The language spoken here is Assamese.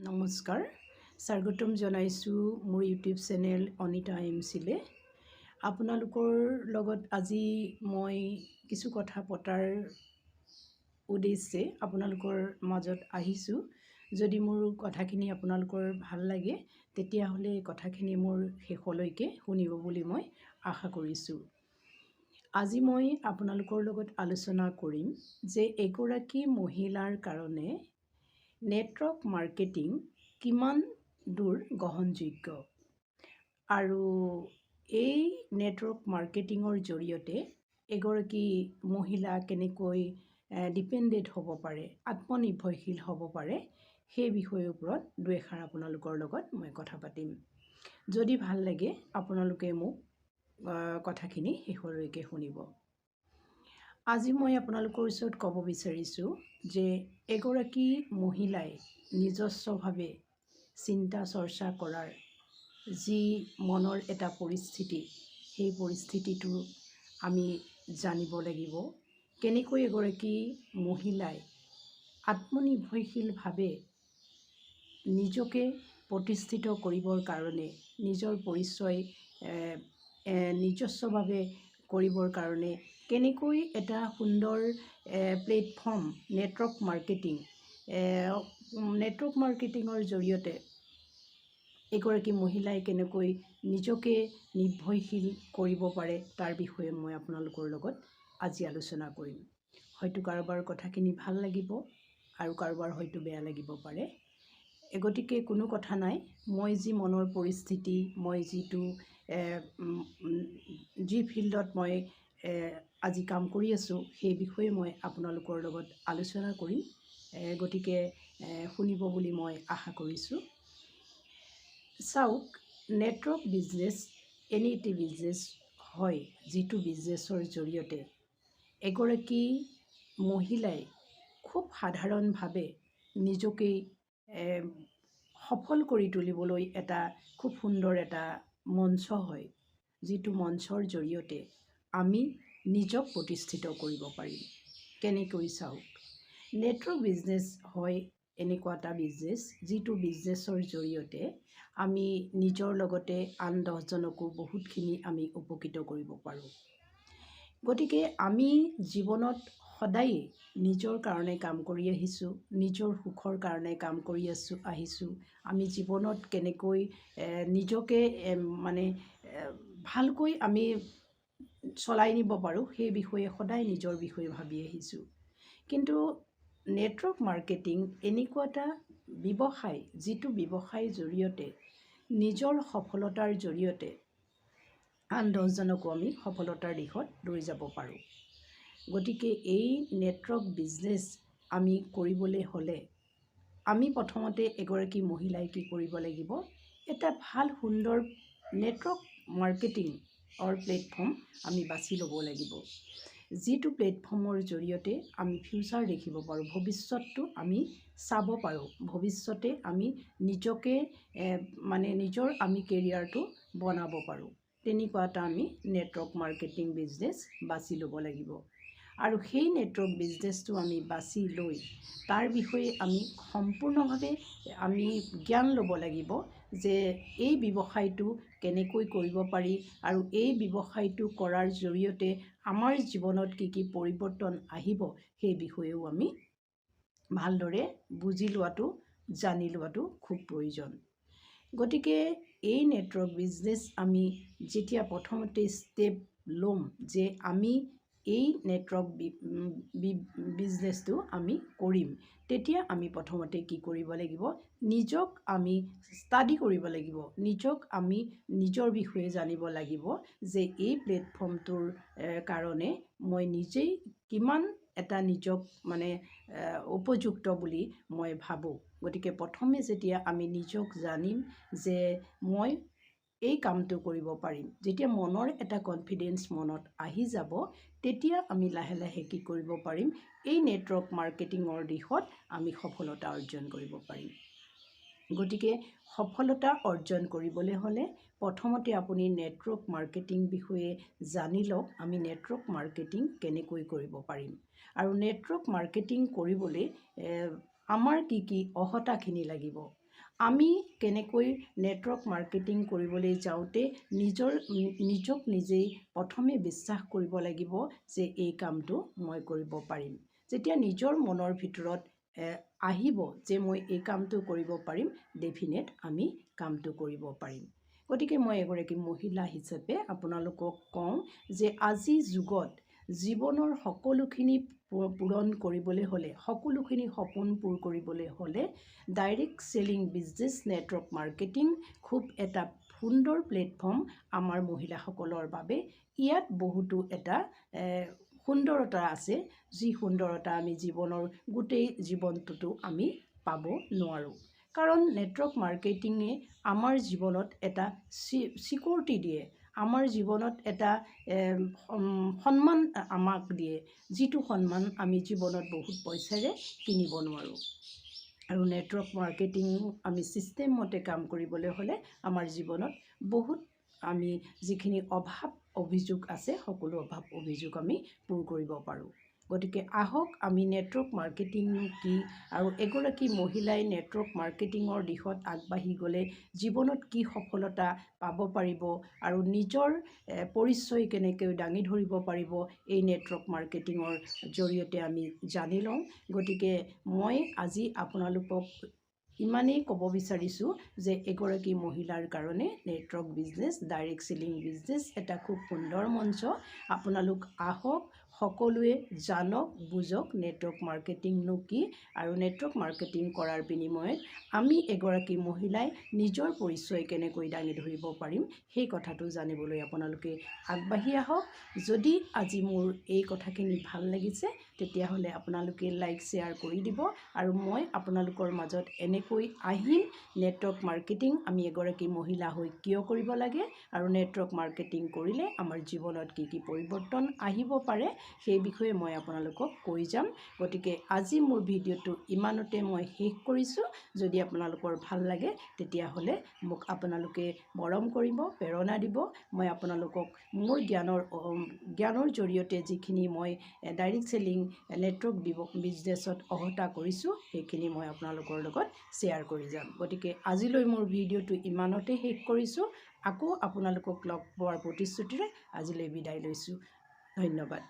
নমস্কাৰ, স্বাগতম জনাইছোঁ মোৰ ইউটিউব চেনেল অনিতা এম চিলে। আপোনালোকৰ লগত আজি মই কিছু কথা পতাৰ উদ্দেশ্যে আপোনালোকৰ মাজত আহিছোঁ। যদি মোৰ কথাখিনি আপোনালোকৰ ভাল লাগে, তেতিয়াহ'লে কথাখিনি মোৰ শেষলৈকে শুনিব বুলি মই আশা কৰিছোঁ। আজি মই আপোনালোকৰ লগত আলোচনা কৰিম যে এগৰাকী মহিলাৰ কাৰণে নেটৱৰ্ক মাৰ্কেটিং কিমান দূৰ গ্ৰহণযোগ্য আৰু এই নেটৱৰ্ক মাৰ্কেটিঙৰ জৰিয়তে এগৰাকী মহিলা কেনেকৈ ডিপেণ্ডেণ্ট হ'ব পাৰে, আত্মনিৰ্ভৰশীল হ'ব পাৰে, সেই বিষয়ৰ ওপৰত দুই এষাৰ আপোনালোকৰ লগত মই কথা পাতিম। যদি ভাল লাগে, আপোনালোকে মোক কথাখিনি শেষলৈকে শুনিব। আজি মই আপোনালোকৰ ওচৰত ক'ব বিচাৰিছোঁ যে এগৰাকী মহিলাই নিজস্বভাৱে চিন্তা চৰ্চা কৰাৰ যি মনৰ এটা পৰিস্থিতি, সেই পৰিস্থিতিটো আমি জানিব লাগিব। কেনেকৈ এগৰাকী মহিলাই আত্মনিৰ্ভৰশীলভাৱে নিজকে প্ৰতিষ্ঠিত কৰিবৰ কাৰণে, নিজৰ পৰিচয় নিজস্বভাৱে কৰিবৰ কাৰণে কেনেকৈ এটা সুন্দৰ প্লেটফৰ্ম নেটৱৰ্ক মাৰ্কেটিঙৰ জৰিয়তে এগৰাকী মহিলাই কেনেকৈ নিজকে নিৰ্ভৰশীল কৰিব পাৰে, তাৰ বিষয়ে মই আপোনালোকৰ লগত আজি আলোচনা কৰিম। হয়তো কাৰোবাৰ কথাখিনি ভাল লাগিব আৰু কাৰোবাৰ হয়তো বেয়া লাগিব পাৰে। গতিকে কোনো কথা নাই। মই যি মনৰ পৰিস্থিতি, মই যি ফিল্ডত মই আজি কাম কৰি আছোঁ, সেই বিষয়ে মই আপোনালোকৰ লগত আলোচনা কৰিম। গতিকে শুনিব বুলি মই আশা কৰিছোঁ। চাওক, নেটৱৰ্ক বিজনেছ এনে এটি বিজনেছ হয়, যিটো বিজনেছৰ জৰিয়তে এগৰাকী মহিলাই খুব সাধাৰণভাৱে নিজকেই সফল কৰি তুলিবলৈ এটা খুব সুন্দৰ এটা মঞ্চ হয়, যিটো মঞ্চৰ জৰিয়তে আমি নিজক প্ৰতিষ্ঠিত কৰিব পাৰিম। কেনেকৈ চাওক, নেটৱৰ্ক বিজনেছ হয় এনেকুৱা এটা বিজনেছ, যিটো বিজনেছৰ জৰিয়তে আমি নিজৰ লগতে আন 10জনকো বহুতখিনি আমি উপকৃত কৰিব পাৰোঁ। গতিকে আমি জীৱনত সদায়েই নিজৰ কাৰণে কাম কৰি আহিছোঁ, নিজৰ সুখৰ কাৰণে কাম কৰি আহিছোঁ। আমি জীৱনত কেনেকৈ নিজকে মানে ভালকৈ আমি চলাই নিব পাৰোঁ, সেই বিষয়ে সদায় নিজৰ বিষয়ে ভাবি আহিছোঁ। কিন্তু নেটৱৰ্ক মাৰ্কেটিং এনেকুৱা এটা ব্যৱসায়, যিটো ব্যৱসায়ৰ জৰিয়তে নিজৰ সফলতাৰ জৰিয়তে আন 10জনকো আমি সফলতাৰ দিশত লৈ যাব পাৰোঁ। গতিকে এই নেটৱৰ্ক বিজনেছ আমি কৰিবলৈ হ'লে আমি প্ৰথমতে এগৰাকী মহিলাই কি কৰিব লাগিব? এটা ভাল সুন্দৰ নেটৱৰ্ক মাৰ্কেটিঙৰ প্লেটফৰ্ম আমি বাছি ল'ব লাগিব, যিটো প্লেটফৰ্মৰ জৰিয়তে আমি ফিউচাৰ দেখিব পাৰোঁ, ভৱিষ্যতটো আমি চাব পাৰোঁ, ভৱিষ্যতে আমি নিজকে মানে নিজৰ আমি কেৰিয়াৰটো বনাব পাৰোঁ। তেনেকুৱা এটা আমি নেটৱৰ্ক মাৰ্কেটিং বিজনেছ বাছি ল'ব লাগিব। আৰু সেই নেটৱৰ্ক বিজনেছটো আমি বাছি লৈ তাৰ বিষয়ে আমি সম্পূৰ্ণভাৱে আমি জ্ঞান ল'ব লাগিব যে এই ব্যৱসায়টো কেনেকৈ কৰিব পাৰি আৰু এই ব্যৱসায়টো কৰাৰ জৰিয়তে আমাৰ জীৱনত কি কি পৰিৱৰ্তন আহিব, সেই বিষয়েও আমি ভালদৰে বুজি লোৱাটো, জানি লোৱাটো খুব প্ৰয়োজন। গতিকে এই নেটৱৰ্ক বিজনেছ আমি যেতিয়া প্ৰথমতে ষ্টেপ ল'ম যে আমি এই নেটৱৰ্ক বিজনেছটো আমি কৰিম, তেতিয়া আমি প্ৰথমতে কি কৰিব লাগিব? নিজক আমি ষ্টাডি কৰিব লাগিব, নিজক আমি নিজৰ বিষয়ে জানিব লাগিব যে এই প্লেটফৰ্মটোৰ কাৰণে মই নিজেই কিমান এটা নিজক মানে উপযুক্ত বুলি মই ভাবোঁ। গতিকে প্ৰথমে যেতিয়া আমি নিজক জানিম যে মই এই কামটো কৰিব পাৰিম, যেতিয়া মনৰ এটা কনফিডেঞ্চ মনত আহি যাব, তেতিয়া আমি লাহে লাহে কি কৰিব পাৰিম? এই নেটৱৰ্ক মাৰ্কেটিঙৰ দিশত আমি সফলতা অৰ্জন কৰিব পাৰিম। গতিকে সফলতা অৰ্জন কৰিবলৈ হ'লে প্ৰথমতে আপুনি নেটৱৰ্ক মাৰ্কেটিং বিষয়ে জানি লওক, আমি নেটৱৰ্ক মাৰ্কেটিং কেনেকৈ কৰিব পাৰিম আৰু নেটৱৰ্ক মাৰ্কেটিং কৰিবলৈ আমাৰ কি কি অৰ্হতাখিনি লাগিব। আমি কেনেকৈ নেটৱৰ্ক মাৰ্কেটিং কৰিবলৈ যাওঁতে নিজক নিজেই প্ৰথমে বিশ্বাস কৰিব লাগিব যে এই কামটো মই কৰিব পাৰিম। যেতিয়া নিজৰ মনৰ ভিতৰত আহিব যে মই এই কামটো কৰিব পাৰিম, ডেফিনেট আমি কামটো কৰিব পাৰিম। গতিকে মই এগৰাকী মহিলা হিচাপে আপোনালোকক কওঁ যে আজিৰ যুগত জীৱনৰ সকলোখিনি পূৰণ কৰিবলৈ হ'লে, সকলোখিনি সপোন পূৰ কৰিবলৈ হ'লে direct selling business, network marketing খুব এটা সুন্দৰ প্লেটফৰ্ম আমাৰ মহিলাসকলৰ বাবে। ইয়াত বহুতো এটা সুন্দৰতা আছে, যি সুন্দৰতা আমি জীৱনৰ গোটেই জীৱনটোতো আমি পাব নোৱাৰোঁ। কাৰণ নেটৱৰ্ক মাৰ্কেটিঙে আমাৰ জীৱনত এটা ছিকিউৰিটি দিয়ে, আমাৰ জীৱনত এটা সন্মান আমাক দিয়ে, যিটো সন্মান আমি জীৱনত বহুত পইচাৰে কিনিব নোৱাৰোঁ। আৰু নেটৱৰ্ক মাৰ্কেটিং আমি ছিষ্টেম মতে কাম কৰিবলৈ হ'লে আমাৰ জীৱনত বহুত আমি যিখিনি অভাৱ অভিযোগ আছে, সকলো অভাৱ অভিযোগ আমি পূৰ কৰিব পাৰোঁ। গতিকে আহক আমি নেটৱৰ্ক মাৰ্কেটিংনো কি আৰু এগৰাকী মহিলাই নেটৱৰ্ক মাৰ্কেটিঙৰ দিশত আগবাঢ়ি গ'লে জীৱনত কি সফলতা পাব পাৰিব আৰু নিজৰ পৰিচয় কেনেকৈ দাঙি ধৰিব পাৰিব, এই নেটৱৰ্ক মাৰ্কেটিঙৰ জৰিয়তে আমি জানি লওঁ। গতিকে মই আজি আপোনালোকক ইমানেই ক'ব বিচাৰিছোঁ যে এগৰাকী মহিলাৰ কাৰণে network business, direct selling business এটা খুব সুন্দৰ মঞ্চ। আপোনালোক আহক, সকলোৱে জানক, বুজক নেটৱৰ্ক মাৰ্কেটিংনো কি আৰু নেটৱৰ্ক মাৰ্কেটিং কৰাৰ বিনিময়ত আমি এগৰাকী মহিলাই নিজৰ পৰিচয় কেনেকৈ দাঙি ধৰিব পাৰিম, সেই কথাটো জানিবলৈ আপোনালোকে আগবাঢ়ি আহক। যদি আজি মোৰ এই কথাখিনি ভাল লাগিছে, তেতিয়াহ'লে আপোনালোকে লাইক, শ্বেয়াৰ কৰি দিব আৰু মই আপোনালোকৰ মাজত এনেকৈ আহিম। নেটৱৰ্ক মাৰ্কেটিং আমি এগৰাকী মহিলা হৈ কিয় কৰিব লাগে আৰু নেটৱৰ্ক মাৰ্কেটিং কৰিলে আমাৰ জীৱনত কি কি পৰিৱৰ্তন আহিব পাৰে, সেই বিষয়ে মই আপোনালোকক কৈ যাম। গতিকে আজি মোৰ ভিডিঅ'টো ইমানতে মই শেষ কৰিছোঁ। যদি আপোনালোকৰ ভাল লাগে, তেতিয়াহ'লে মোক আপোনালোকে মৰম কৰিব, প্ৰেৰণা দিব। মই আপোনালোকক মোৰ জ্ঞানৰ জৰিয়তে যিখিনি মই ডাইৰেক্ট চেলিং নেটৱৰ্ক বিজনেছত অহতা কৰিছোঁ, সেইখিনি মই আপোনালোকৰ লগত শ্বেয়াৰ কৰি যাম। গতিকে আজিলৈ মোৰ ভিডিঅ'টো ইমানতে শেষ কৰিছোঁ। আকৌ আপোনালোকক লগ পোৱাৰ প্ৰতিশ্ৰুতিৰে আজিলৈ বিদায় লৈছোঁ। ধন্যবাদ।